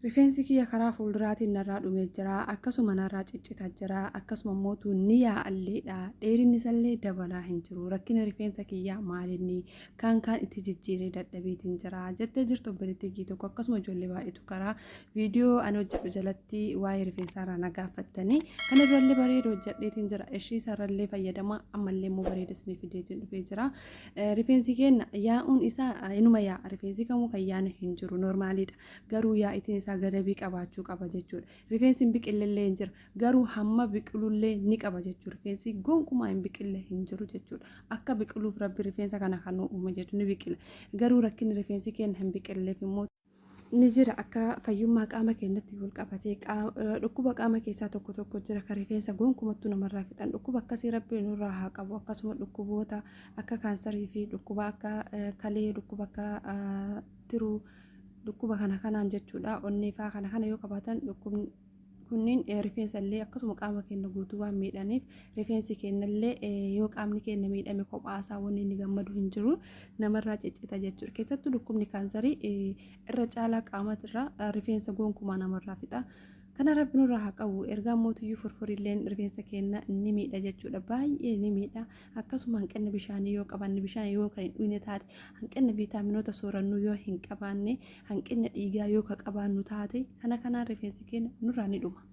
Rifeensi kiyya karaa fuulduraatiin narraa dhumee jira, akkasuma narraa ciccitaa jira, akkasuma immoo ni yaa'alleedha. Dheerinni isallee dabalaa hin jiru. Rakkina rifeensa kiyyaa maalinni kaan kaan itti jijjiiree dadhabeetiin jira jettee jirtu obboleettii kiyya tokko, akkasuma ijoollee baay'eetu karaa viidiyoo ani hojjedhu jalatti waa'ee rifeensaarraa na gaafattanii. Kana durallee bareeda hojjedheetiin jira. Ishii isaarrallee fayyadama, ammallee immoo bareeda isinii fideetiin dhufee jira. Rifeensi keenya yaa'uun isaa inuma yaa'a. Rifeensi kamuu kan yaa'ne hin jiru, normaaliidha. Garuu yaa'itiin isaa gadabii qabaachuu qaba jechuudha. Rifeensi hin biqillellee hin jira. Garuu hamma biqilullee ni qaba jechuudha. Rifeensi gonkumaa hin biqille hin jiru jechuudha. Akka biqiluuf rabbi rifeensa kana kan uume jechuudha, ni biqila. Garuu rakkinni rifeensi keenya hin biqilleef immoo ni jira. Akka fayyummaa qaama keenyatti wal qabatee dhukkuba qaama keessaa tokko tokko jira kan rifeensa gonkumattuu namarraa fixan. Dhukkuba akkasii rabbi nurraa haa qabu. Akkasuma dhukkuboota akka kaansarii fi dhukkuba akka kalee, dhukkuba akka tiruu, dhukkuba kana kanaan jechuudha. Onnee fa'aa kana kana yoo qabaatan, dhukkubni kunniin rifeensa illee akkasuma qaama keenya guutuu waan miidhaniif, rifeensi keenya illee yoo qaamni keenya miidhame kophaasaa wanni inni gammadu hin jiru, namarraa ciccita jechuudha. Keessattuu dhukkubni kaansarii irra caalaa qaamatirraa rifeensa gonkumaa namarraa fixa. Kana rabbi nurraa haa qabu. Ergaan mootiyyuu furfurilleen rifeensa keenya ni miidha jechuudha. Baay'ee ni miidha. Akkasuma hanqinni bishaanii yoo qabaanne, bishaan yoo kan hin dhugne taate, hanqinni viitaaminoota soorannuu yoo hin qabaanne, hanqina dhiigaa yoo ka qabaannu taate, kana kanaan rifeensi keenya nurraa ni dhuma.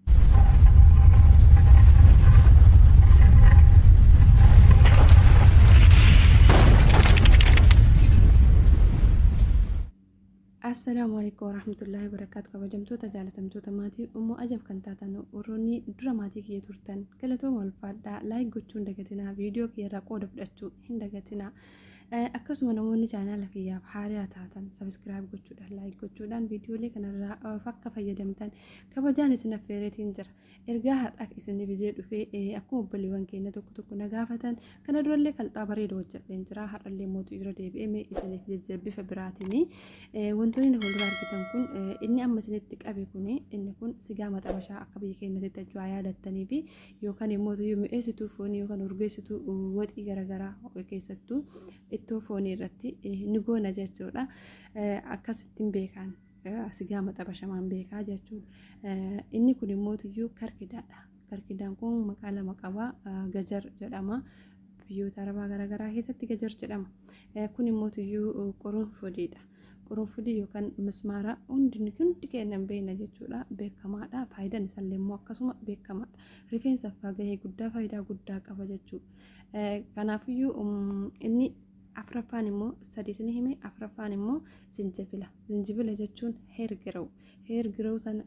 Assalaamu alaikum warahmatullahi wabarakatuh. Kabajamtoota jaalatamtoota maatii Ummu Ajab kan taatan, warroonni dura maatii kiyya turtan, galatooma, ulfaadhaa. Like gochuu hin dagatinaa, viidiyoo kiyya irraa qooda fudhachuu hin dagatinaa. Akkasuma namoonni chaanaala kiyyaaf haaraa taatan subscribe gochuudhaan, like gochuudhaan viidiyoolee kanarraa akka fayyadamtan kabajaan isin affeereetiin jira. Ergaa har'a isin fidee dhufee, akkuma obboleewwan keenya tokko tokko na gaafatan, kana durallee kalxaa bareeda hojjedheen jira. Har'allee mootu irra deebi'ee mee isiniif jijjiira bifa biraatiin. Wantoonni na fuuldura argitan kun, inni amma isinitti qabe kun, inni kun sigaa maxabashaa akka biyya keenyatti ajjaa yaadattanii fi yookaan immoo mi'eessituu foonii yookaan urgeessituu waxii garaagaraa, keessattuu ittoo foonii irratti ni goona jechuudha. Akkasittiin beekan, sigaa maxabashamaan beekaa jechuudha. Inni kun immoo tuyyuu karkidaadha. Karkidaan kun maqaa lama qaba. Gajar jedhama. Biyyoota arabaa garaagaraa keessatti gajar jedhama. Kun immoo tuyyuu qurunfudiidha. Qurunfudii yookaan mismaara hundi hundi keenya hin beekna jechuudha. Beekamaadha. Faayidaan isaallee immoo akkasuma beekamaadha. Rifeensaaf gahee guddaa, faayidaa guddaa qaba jechuudha. Kanaafiyyuu inni afraffaan immoo, sadi isin hime, afraffaan immoo zinjibila. Zinjibila jechuun hair grow. Hair grow sana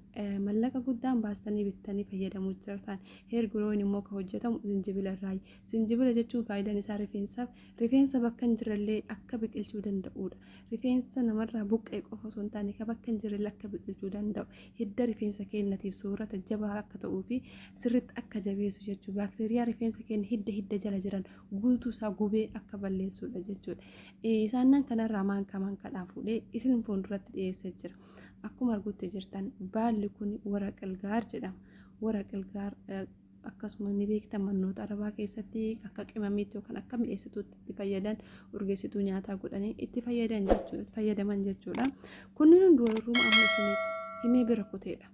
mallaqa guddaan baastanii bittanii fayyadamuu jirtan. Hair grown immoo kan hojjetamu zinjibila irraayi. Zinjibila jechuun faayidaan isaa rifeensaaf, rifeensa bakka hin jirrellee akka biqilchuu danda'udha. Rifeensa namarraa buqqee qofa osoo hin taane kan bakka hin jirrellee akka biqilchuu danda'u. Hidda rifeensa keenyatiif soorata jabaa akka ta'uu fi sirriitti akka jabeessu jechuudha. Baakteeriyaa rifeensa keenya hidda hidda jala jiran guutuu isaa gubee akka balleessudha jechuudha. Isaanan kanarraa maankaa maankaadhaan fuudhee isin fuulduratti dhiyeessee jira. Akkuma arguutti jirtan baalli kun waraqilgaar jedhama. Waraqilgaar akkasuma ni beektan, manoota arabaa keessatti akka qimamiitti yookaan akka mi'eessituutti itti fayyadan, urgeessituu nyaataa godhanii itti fayyadan jechuudha, fayyadaman jechuudha. Kunniin hundi warruma amma isiniif himee bira kuteedha.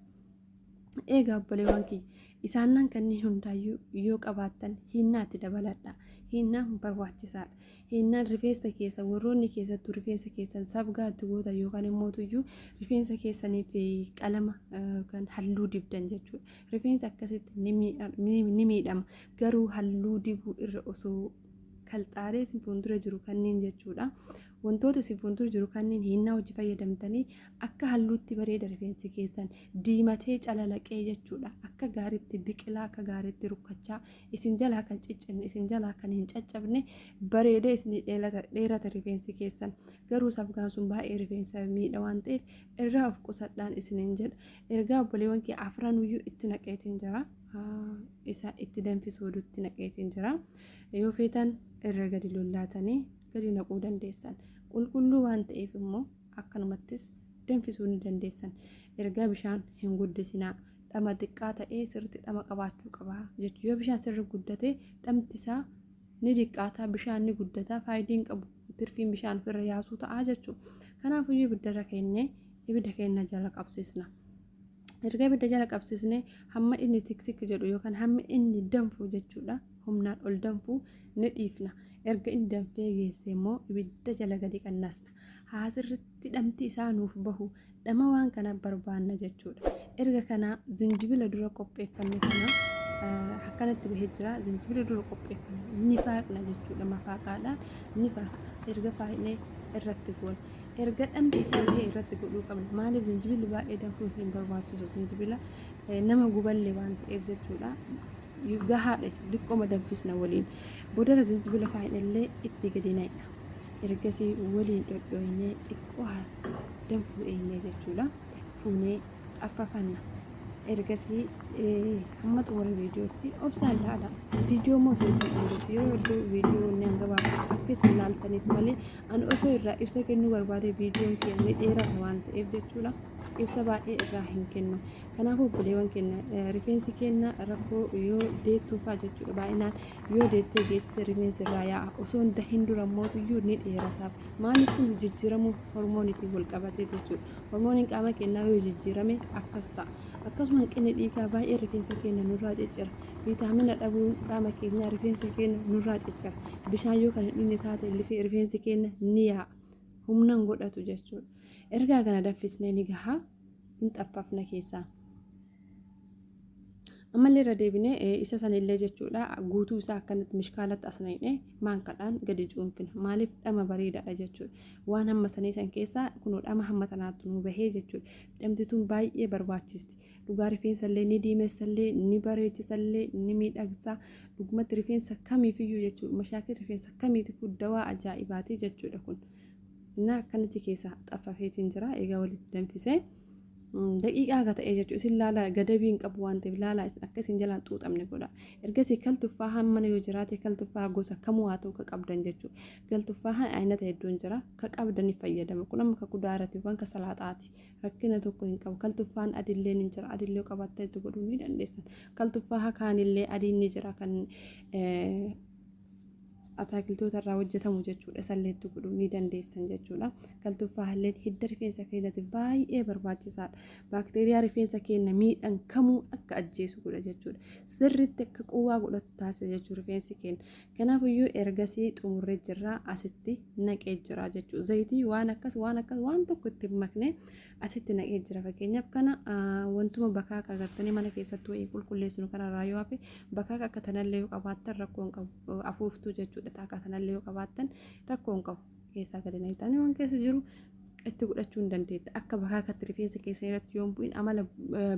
Eegaa obboleewwan kiyya, isaannan kanneen hundaayyuu yoo qabaattan hiinnaatti dabaladha. Hiinnaan barbaachisaadha. Hiinnaan rifeensa keessa, warroonni keessattuu rifeensa keessan sabgaatti goota yookaan immoo tuyyuu rifeensa keessaniif qalama yookaan halluu dibdan jechuudha. Rifeensa akkasitti ni miidhama. Garuu halluu dibuu irra osoo kalxaalee isin fuuldura jiru kanneen jechuudha. Wantoota isin fuuldura jiru kanneen hiinnaa hojii fayyadamtanii akka halluutti bareeda, rifeensi keessan diimatee calalaqee jechuudha. Akka gaariitti biqilaa, akka gaariitti rukkachaa, isin jalaa kan ciccinne, isin jalaa kan hin caccabne, bareedee isin dheerata rifeensi keessan. Garuu sabgaan sun baay'ee rifeensa miidha waan ta'eef irraa of qusadhaan isiniin jedha. Ergaa obboleewwan kee afranuyyuu itti naqeetiin jira. Isa itti danfisuu itti naqeetiin jira. Yoo feetan irra gadi lollaatanii gadi naquu dandeessan. Qulqulluu waan ta'eef immoo akkanumattis danfisuu ni dandeessan. Ergaa bishaan hin guddisinaa. Dhama xiqqaa ta'ee sirriitti dhama qabaachuu qaba jechuudha. Yoo bishaan sirri guddate dhamti isaa ni xiqqaata, bishaan ni guddata, faayidiin qabu, tirfiin bishaan ofirra yaasuu ta'a jechuudha. Kanaafuu ibiddarra kennee ibidda keenya jala qabsiisna. Erga ibidda jala qabsiisnee hamma inni tiktik jedhu yookaan hamma inni danfu jechuudha, humnaan ol danfu ni dhiifna. Erga inni danfee geesse immoo ibidda jala gadi qannasna. Haa sirriitti dhamti isaa nuuf bahu, dhama waan kana barbaanna jechuudha. Erga kana zinjibila dura qopheeffanne kana akkanatti bahee jira. Zinjibila dura qopheeffanne ni faaqna jechuudha. Mafaaqaadhaan ni faaqna. Erga faaqnee irratti goona. Erga dhamti isaa bahee irratti godhuu qabna. Maaliif? Zinjibilli baay'ee danfuu hin barbaachisu. Zinjibila nama guballee waan ta'eef jechuudha. Gahaadha, isa xiqqooma danfisna waliin. Boodara zinjibila faayinallee itti gadi naqna. Ergasii waliin dhodhooynee xiqqoo danfuu eenyee jechuudha. Fuunee affafanna. Ergasii hamma xumura viidiyootti obsaan ilaala. Viidiyoo immoo isin kan yeroo hedduu viidiyoo inni hanga akka isin ilaaltaniif malee, ani osoo irraa ibsa kennuu barbaade viidiyoon keenya ni dheerata waan ta'eef jechuudha. Ibsa baay'ee irraa hin kennu. Kanaafuu obboleewwan keenya, rifeensi keenya rakkoo yoo deettuu fa'aa jechuudha, baay'inaan yoo deettee geessite rifeensi irraa yaa'a. Osoo hin dahin dura mootuyyuu ni dheerataaf. Maaliif? Kun jijjiiramuu hormooniitiin wal qabatee jechuudha. Hormooniin qaama keenyaa yoo jijjiirame akkas ta'a. Akkasuma hanqinni dhiigaa baay'ee rifeensa keenya nurraa ciccira. Viitaamina dhabuun qaama keenyaa rifeensa keenya nurraa ciccira. Bishaan yoo kan hin dhugne taate rifeensi keenya ni yaa'a. Humna hin godhatu jechuudha. Ergaa kana danfisnee ni gahaa, hin xaffafna keessaa. Ammallee irra deebinee isa sanillee jechuudha, guutuu isaa akkanatti mishkaalatti as naqnee maankadhaan gadi cuunfina. Maaliif? Dhama bareedaadha jechuudha. Waan hamma sanii san keessaa kunoo dhama hamma tanaatti nu bahee jechuudha. Dhamtituun baay'ee barbaachisti. Dhugaa rifeensa illee ni diimessallee, ni bareechisallee, ni miidhagsa. Dhugumatti rifeensa kamiifiyyuu jechuudha. Mashaakil rifeensa kamiitiifuu dawaa ajaa'ibaati jechuudha kun. Innaa akkanatti keessaa xaffafeetiin jira. Egaa walitti danfisee daqiiqaa akka ta'e jechuudha. Isin laalaa, gadabii hin qabu waan ta'eef laalaa, isin akka isin jalaan xuuxamne godha. Ergasii kal tuffaahaan mana yoo jiraate, kal tuffaahaa gosa kamuu haa ta'u ka qabdan jechuudha. Kal tuffaahaan aynata hedduun jira, ka qabdaniif fayyadama. Kun amma ka kudaarati yookaan ka salaaxaati. Rakkina tokko hin qabu. Kal tuffaahaan adillee ni jira. Adillee qabaattan itti godhuu ni dandeessan. Kal tuffaahaa kaanillee adiin ni jira, kan ataakiltoota irraa hojjetamu jechuudha. Isallee itti godhuu ni dandeessan jechuudha. Kaltuffaahalleen hidda rifeensa keenyaatiif baay'ee barbaachisaadha. Baakteeriyaa rifeensa keenya miidhan kamuu akka ajjeesu godha jechuudha. Sirriitti akka quwwaa godhatu taasisa jechuudha rifeensi keenya. Kanaafiyyuu ergasii xumurree jirraa, asitti naqee jira jechuudha. Zayitii waan akkas waan akkas waan tokko itti hin makne asitti naqee jira. Fakkeenyaaf kana wantuma bakaaqa agartanii mana keessatti wayii qulqulleessinu kanarraa yoo hafe, bakaaqa akka tanallee yoo qabaattan rakkoo hin qabu. Afuuftuu jechuudha. Akka kanallee yoo qabaattan rakkoo hin qabu. Keessaa gadi naqxanii waan keessa jiru itti godhachuu hin dandeetta. Akka bakaakatti rifeensa keessa irratti yoo hin bu'in, amala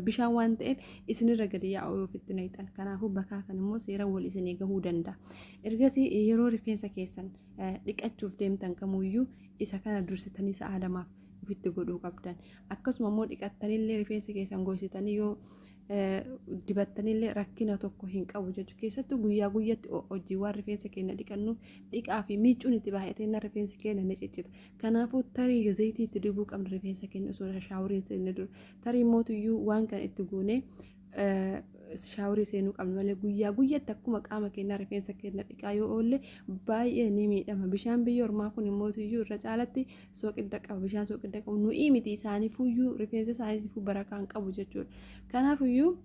bishaan waan ta'eef isinirra gadi yaa'u yoo ofitti naqxan. Kanaafuu bakaakan immoo seera wal isinii gahuu danda'a. Ergasii yeroo rifeensa keessan dhiqachuuf deemtan kamuyyuu isa kana dursitanii sa'a 2f ofitti godhuu qabdan. Akkasuma immoo dhiqattanillee rifeensa keessan gogsitanii yoo dibattanillee rakkina tokko hin qabu jechuudha. Keessattuu guyyaa guyyatti hojiiwwan rifeensa keenya dhiqannuuf, dhiqaa fi miicuun itti baay'atee rifeensi keenya ni ciccita. Kanaafuu tarii zayitii itti dibuu qabna rifeensa keenya osoo shaaworiin seenne dura. Tarii mootuyyuu waan kana itti goonee shaaworii seenuu qabna malee, guyyaa guyyatti akkuma qaama keenyaa rifeensa keenya dhiqaa yoo oolle baay'ee ni miidhama. Bishaan biyya ormaa kun mootuyyuu irra caalatti sooqidda qaba. Bishaan sooqidda qabu nu'ii miti, isaaniifuyyuu rifeensa isaaniifuu barakaan qabu jechuudha. Kanaafiyyuu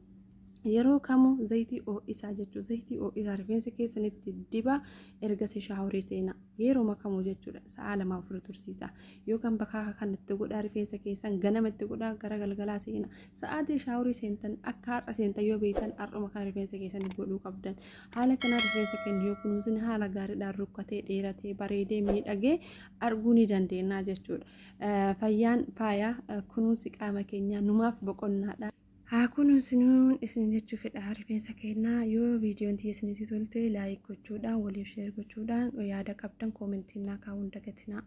yeroo kamuu zayitii ho'isaa jechuudha. Zayitii ho'isaa rifeensa keessanitti dibaa, ergasii shaaworii seenaa. Yeroo kamuu jechuudha. Sa'a 2 ofirra tursiisa. Yookaan bakka kanatti godhaa, rifeensa keessan ganama itti godhaa, gara galgalaa seenaa. Sa'aatii shaaworii seentan akka har'a seentan yoo beektan, har'uma kan rifeensa keessan godhuu qabdan. Haala kanaan rifeensa keenya yoo kunuunsine haala gaariidhaan rukkatee, dheeratee, bareedee, miidhagee arguu ni dandeenya jechuudha. Fayyaan faayaa, kunuunsi qaama keenyaa numaaf boqonnaadha. Haa kunuunsinuun isin jechuu fedha rifeensa keenyaa. Yoo viidiyoon tiyya isinitti tolte, like gochuudhaan, waliif share gochuudhaan, yaada qabdan koomentii naa kaa'uun dagatinaa.